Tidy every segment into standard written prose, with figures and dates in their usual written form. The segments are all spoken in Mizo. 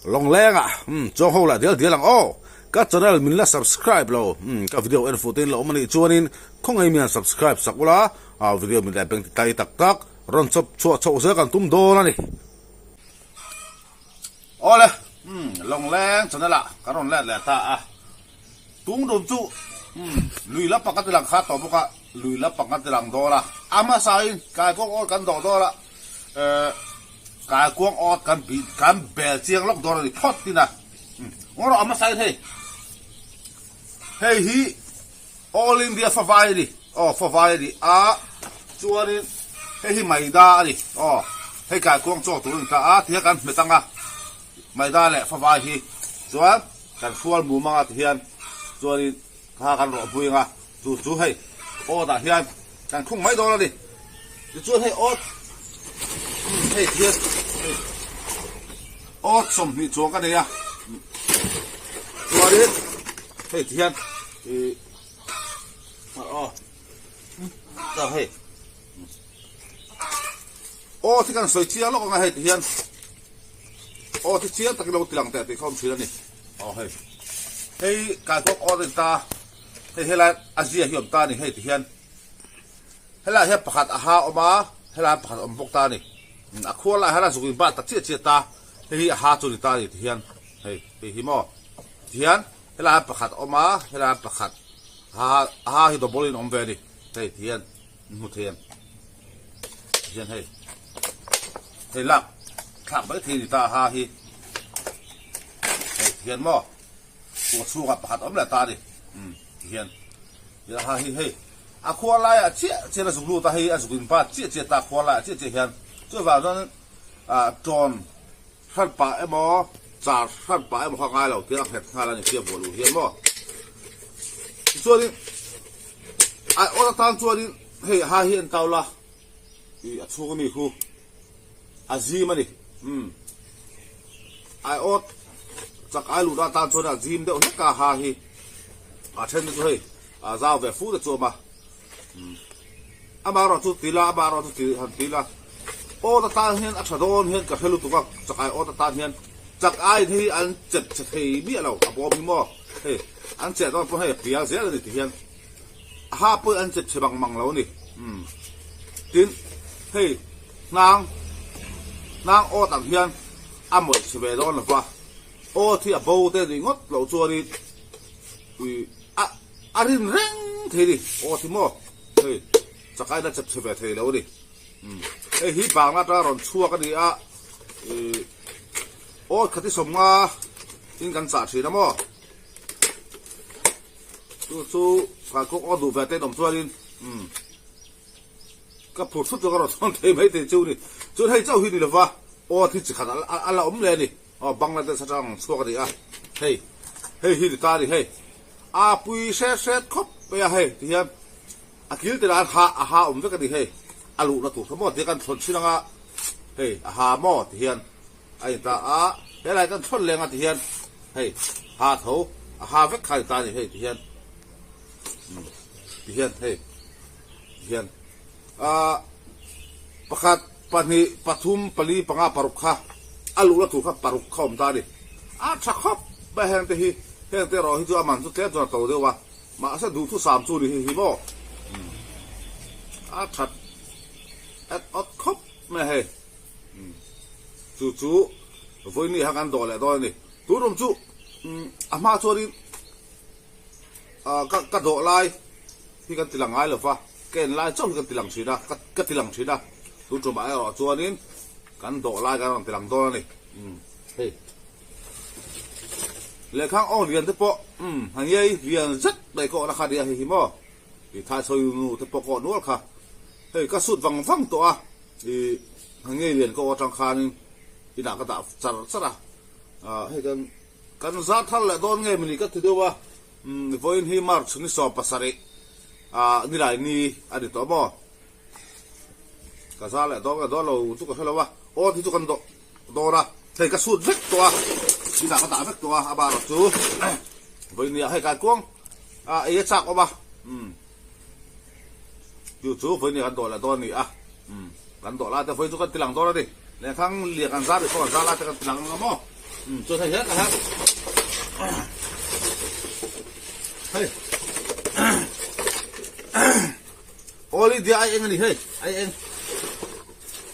Lawngleng ah umm chuang ho lah dial dial ang aw. Ka channel min la subscribe lo umm ka video en fuh te in la awm a nih chuanin khawngaih mian subscribe sak ula ah video min leh beng ti tai tak tak rawn chawp chhuah chhoh zel kan tum dawn a ni. Awle umm Lawngleng channel ah kan rawn let leh ta a tung dum chu umm lui la pakhat i lang kha tawh bawk a lui la pakhat i lang dawn a a hmasa in kaikuang awl kan dawh dawn a eh Kaikuang awt kan bih kan bel chiang lawk dawn a ni phawt tin a. Ngaw rawh a hmasa in hei. Hei hi All India favai a ni. Aw favai a ni a chuanin hei hi maida a ni. Aw hei kaikuang chaw tur a ni ta a tihian kan hmet ang a maida leh favai hi chuan kan hrual mum ang a tihian chuanin kha kan rawh pui ang a chu chu hei awt ah hian kan khung mai dawn a ni tichuan hei awt hei hian hei awt 20 chuang ka nei a chuanin hei ti hian ih aw ta hei awt hi kan sawi chiang lawk ang a hei ti hian awt hi chiang takin lo tilang teh tih kha awm thin a ni aw hei hei kaikuang awt a ni ta. Hei helai a zia hi awm ta a ni hei ti hian helaiah hian pakhat a ha awm a helaiah pakhat a awm bawk ta a ni a khuar laiah hian a zuk in bat ta chiah chiah ta hei hi a ha chu a ni ta a ni ti hian hei hei hi maw ti hian helaiah hian pakhat a awm a helaiah hian pakhat a ha a ha hi double in a awm ve a ni hei ti hian in hmu thei em ti hian hei hei lak thlak mai thei a ni ta a ha hi hei ti hian maw. Kua chhungah pakhat awm leh ta a ni. Umm ti hian ila ha hi hei a khua laiah chiah chiah a zuk lut a hei a zuk in bat chiah chiah ta khua laiah chiah chiah hian chuvang chuan ah tawn hran pah emaw char hran pah emaw kha ngai lo tia a nghet nghal a ni tia bual uh hian maw tichuanin a awn atan chuanin hei ha hi an tau la ih a chhung ami khu a zim a ni umm ai awt chak ai luhna atan chuan a zim deuh hlek a ha hi a then te chu hei a zau ve fu te chu a awm a umm amaherawh chu ti la amaherawh chu ti han ti la awt atan hian a tha dawn hian ka hre lutuk a chak ai awt atan hian chak ai hi an chep che thei miah lo a bawm hi maw hei an cheh dawn pawh hei a pial zel a ni ti hian a ha pawh an chep che bang mang lo a ni umm tin hei Hnang hnang awt ang hian a mawlh chhe ve dawn lova, awt hi a bo te nih ngawt loh chuanin ih a a rin reng thei a ni, awt hi maw hei chakaina chep chhe ve thei lo a ni. Umm hei hi bangla atanga rawn chhuak a ni a, ih awt khat hi 50 in kan chah thin a maw chu chu kalkawng awt duh ve te an awm chuanin umm. Ka phur thut chu ka rawn chhawn thei mai thei chu ni. Chuan hei chauh hi ni lova, aw thi chi khat a la awm leh a ni. Aw Bangladesh atang ang chhuak a ni a, hei hei hi ni ta a ni hei. A pui hret hret khawp mai a hei ti hian a kil te lah ha a ha awm vek a ni hei. A luhna tur kha maw tia kan thlawn thin anga hei a ha maw ti hian a in ta a, helai kan thlawn leng a ti hian hei ha tho a ha vek kha a ni ta a ni hei ti hian ti hian hei. hian ah pakhat pahnih pathum pali panga paruk kha a luhna tur kha paruk kha awm ta a ni a tha khawp mai heng te hi heng te erawh hi chu a man chu tlem chuan a to deuh a mahse duhthusam chu ni hi hi maw a that at awt khawp mai hei chu chu vawiini kha kan dawh leh dawn a ni tun awm chu a hma chuanin ah ka ka dawh lai hi kan ti lang ngai lo va, ka en lai chauh hi kan ti lang thin a, ka ka ti lang thin a, tun tumah erawh chuanin kan dawh lai kan rawn ti lang dawn a ni. Umm hei lehkhang awng lian te pawh umm han ngei lian zet mai ka awhna kha nia hei hi maw ih thai chho nu te pawh ka awh nual kha hei ka sut vang vang tawh a ih han ngei lian ka awh atang khanin inah ka dah char char a ah hei kan kan zar thar leh dawn nge mawni ka ti deuh a. Umm vawiin hi March ni 17 ah nilai ni a ni tawh maw? Ka za leh dawn nge dawn lo chu ka hre lo a, awt hi chu kan dawh dawn a, hei ka sut vek tawh a, inah ka dah vek tawh a, a bar chu vawiin ni ah hei kaikuang ah ei a chak awm a, umm chu chu vawiin ni ah kan dawh leh dawn a ni a, umm kan dawh lai te vawiin chu kan ti lang dawn a ni, lehkhang lian kan zar rih pawh kan zar lai te kan ti lang ang a maw? Chuan hei hian tah hian hei All India ai eng a ni hei ai eng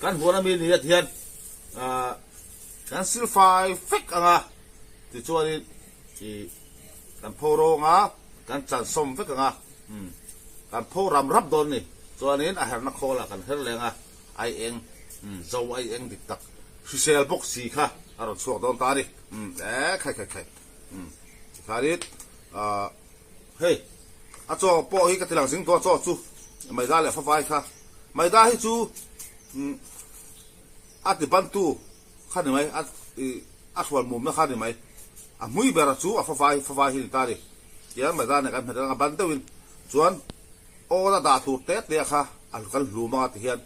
kan huan ami nia ti hian ah kan sil fai fek anga tichuanin ih kan pho rawng a kan chan sawm vek anga kan pho ram rap dawn a ni chuanin a herna khawl ah kan her leng a ai eng zo ai eng dik tak hrisel bawk si kha a rawn chhuak dawn ta a ni eh khai khai khai tikhanin ah. Hei, a chaw pawh hi ka ti lang zing tawh a, chaw chu Maida leh Favai kha. Maida hi chu a ti bantu kha ni mai, a a hrual mumna kha ni mai. A hmui bera chu a Favai, Favai hi ni ta a ni. Tiang Maida nen kan hmet ang a ban deuhin chuan awl a dah tur te te a kha a kan hlum anga ti hian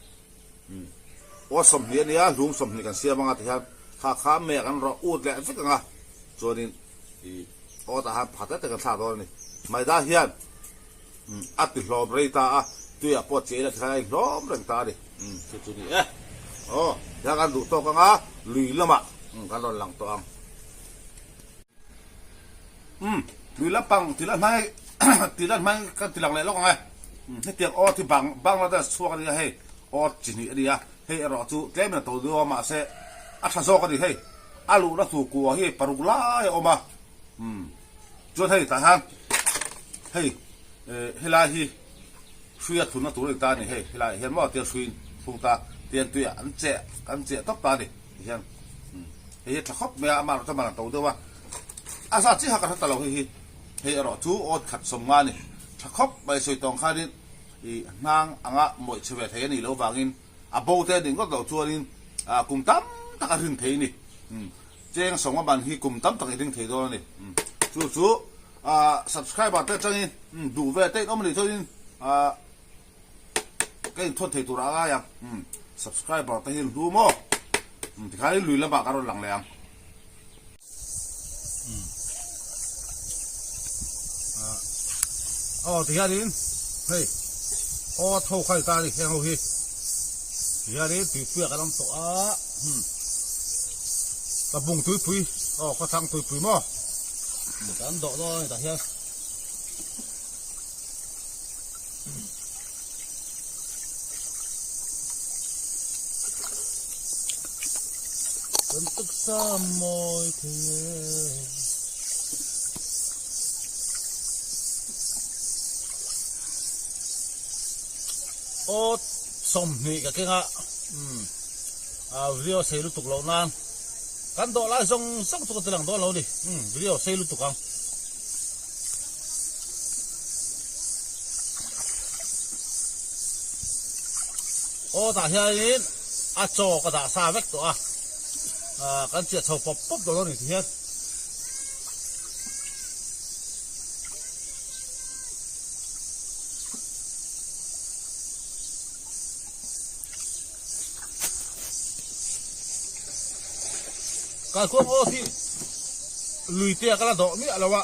aw 20 a nia, hlum 20 kan siam anga ti hian kha kha mei ah kan rawh ut leh vek ang a, chuanin ih. Aw tah hian pakhat tak kan thlak dawn a ni. Maida hian a ti hlawm rei ta a, tuiah pawh che ila tikhan a inhlawm reng ta a ni. Chu chu ni e. Aw, tihian kan duh tawk ang a, lui lamah kan rawn lang tawh ang. Umm, lui lampang ti la hmai ti la hmai kan ti lang leh lawk ang e. Hetiang aw thi bang Bangladesh chhuak a nia hei, aw chi hnih a nia. Hei erawh chu tlemin a to deuh a mahse a tha zawk a ni hei a luhna tur kua hi paruk lai a awm a umm chuan hei tah hian hei eh helai hi hrui a thunna tur a ni ta a ni hei helaiah hian maw tiang hruiin thlung ta tiang tuiah an cheh an cheh tawp ta a ni tihian umm hei hi a tha khawp mai a amah erawh chuan man a to deuh a a zat chiah kha ka hre ta lo hei hi hei erawh chu awt khat 50 a ni tha khawp mai sawi tawng khanin ih hnang anga mawih chhe ve thei a nih loh vangin A bo te nih ngawt loh chuanin kum tam tak a rin thei a ni. Cheng 50 man hi kum tam tak i ring thei dawn a ni. Chu chu subscriber te atangin duh ve te in awm a nih chuanin ka inthawn thei turah a ngai ang. Subscriber te hi an hlu maw? Tikhanin lui lamah ka rawn lang leh ang. Aw tihianin hei aw tho kha ni ta a ni heng ho hi tihianin tuipui ah kan awm tawh a ka bung tuipui aw ka thlang tuipui maw kan dawh dawn a ni tah hian. Kan taksa mawi thei e. Aw 20 ka keng a umm video sei lutuk loh nan kan dawh lai zawng zawng chu ka ti lang dawn lo ni umm video sei lutuk ang. Aw tah hianin a chaw ka dah sa vek tawh a, ah kan chiah chho pawp pawp dawn a ni tihian. Kalkawng aw hi lui te a ka la dawh miah lo a.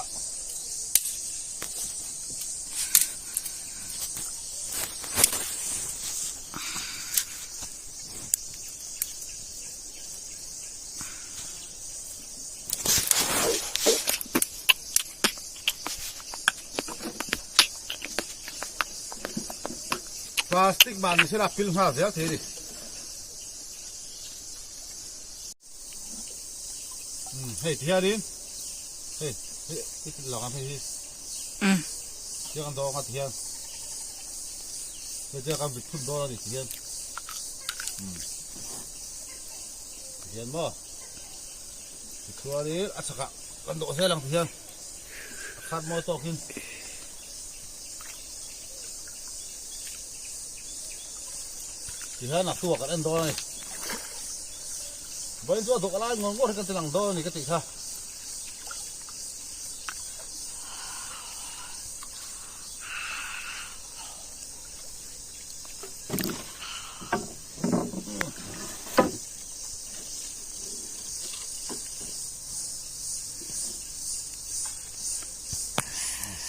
Plastic mah ni sela pil nghal zel thei a ni. Umm hei ti hianin hei hei i ti lang ang hei hi tiang an dawng a ti hian hei tiang kan vit phun dawn a ni ti hian umm ti hian maw tichuanin a chhakah kan dawh zel ang ti hian a khat mawi tawkin. Tihian a hluah kan en dawn a ni. Vawiin chu a dawk lai ngawr ngawr hi kan ti lang dawn a ni ka tih kha.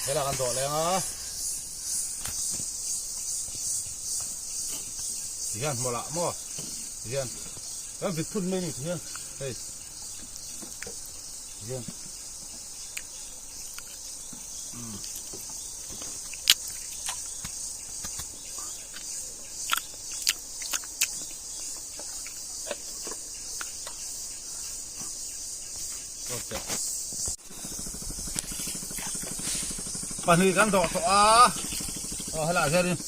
Helai kan dawh leng a. Tihian hmawlh ah maw tihian kan vit phun mai a ni tihian hei. Hian. Pahnih kan dawh tawh a, aw helaiah hianin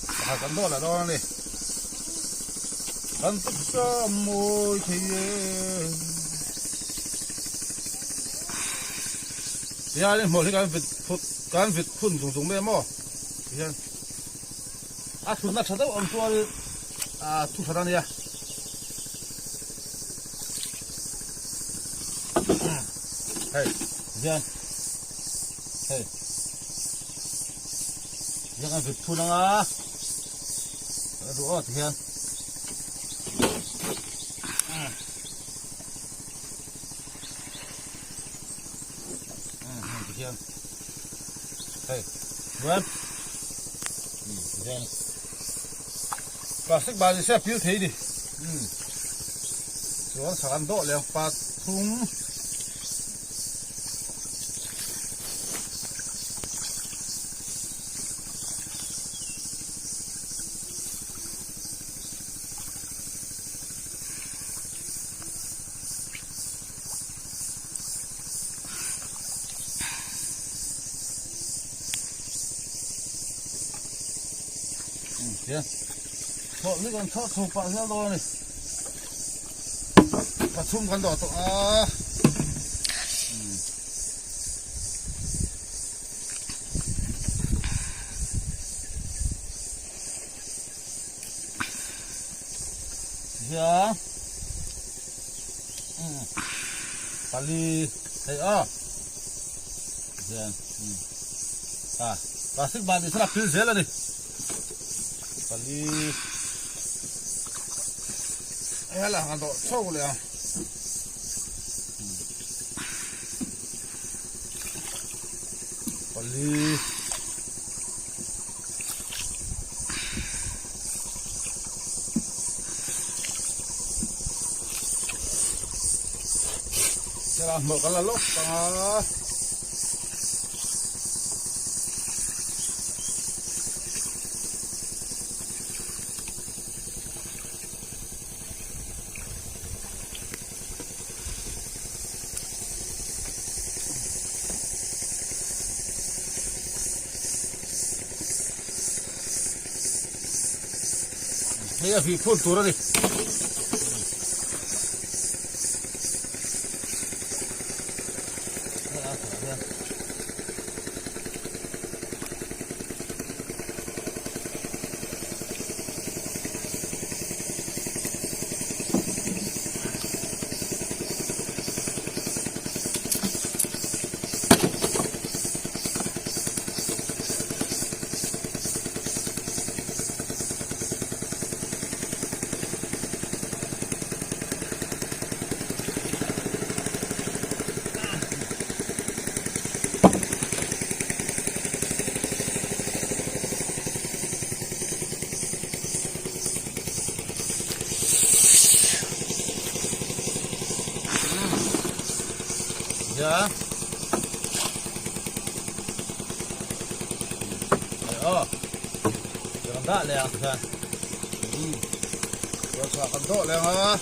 pakhat kan dawh leh dawn a ni. Kan taksa a mawi thei e. Tihianin hmawlh hi kan vit phut kan vit phun zung zung mai a maw tihian a thutna tha deuh awm chuanin ah thu hran a nia. Hei hian hei hian kan vit phun anga a duh aw tihian. Tihian hei chuan tihian plastic bal ni se a pil thei ni chuan sak an dawh leh ang pathum. Thawh hi kan thawh chho pah zel dawn a ni. Pathum kan dawh tawh a. Hian pali hei a hian a plastic ban tih thlalak thil zel a ni pali helai han dawh chho leh ang. Pali. Hela hmawlh kan la lawk ang a. Hei a vih phun tur a ni. Ya. Oh. Kan dah leh ang khan. Kan dawh leh ang a.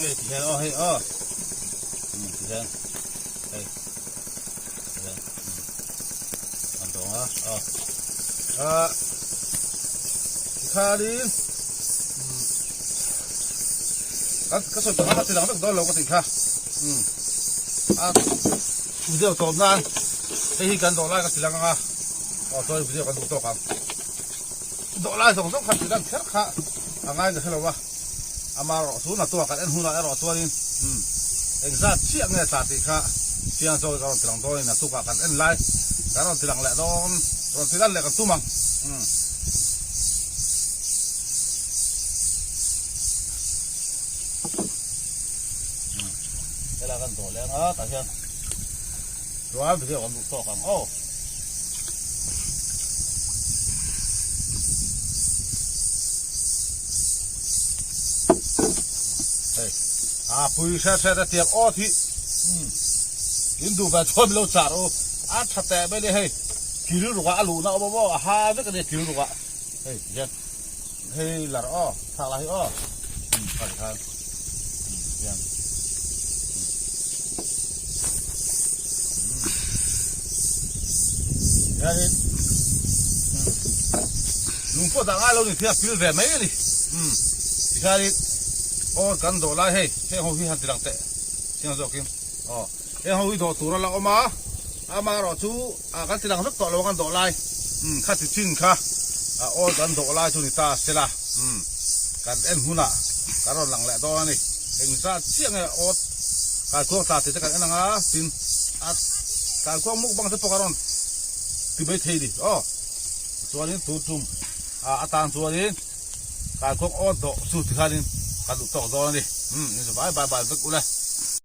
Hei ti hian aw hei aw ti hian hei ti hian. tawh ang a, aw ah tikhanin umm kan ka sawi tawh ang a ti lang vek dawn lo ka tih kha umm a video tawp nan hei hi kan dawh lai ka ti lang ang a aw chuan video kan duh tawk ang. Dawh lai zawng zawng kha tih lan kher kha a ngai ka hre lo a, amaherawh chu natuah kan en hunah erawh chuanin umm engzat chiah nge tla tih kha chiang zawkin ka rawn ti lang dawnin natukah kan en lai kan rawn ti lang leh dawn rawn ti lan leh kan tum ang umm. Helai kan dawh leh anga tah hian chuan video kan duh tawk ang aw. Hei a pui hre hre te tiang awt hi in duh ve chuan milo char u a tha teh mai nia hei kil rukah a luhna awm awm aw a ha vek ania kil rukah hei tihian hei lar aw thlak lah hi aw kha tikhan tihian. Hianin lung pawh dah ngai lo ni thei a pil ve mai a ni tikhianin aw kan dawh lai hei heng ho hi han ti lang teh chiang zawkin aw heng ho hi dawh tur a la awm a amaherawh chu kan ti lang vek tawh lo a kan dawh lai kha ti chin kha aw kan dawh lai chu ni ta sela kan en hunah kan rawn lang leh dawn a ni engzat chiah nge aw. Kaikuang tla tih te kan en ang a, tin a kaikuang mukbang te pawh ka rawn ti mai thei ni aw. Tichuanin tun tum atan chuanin kaikuang awn tawh chu tikhanin kan duh tawk dawn a ni. Umm in bai bai bai vek ule.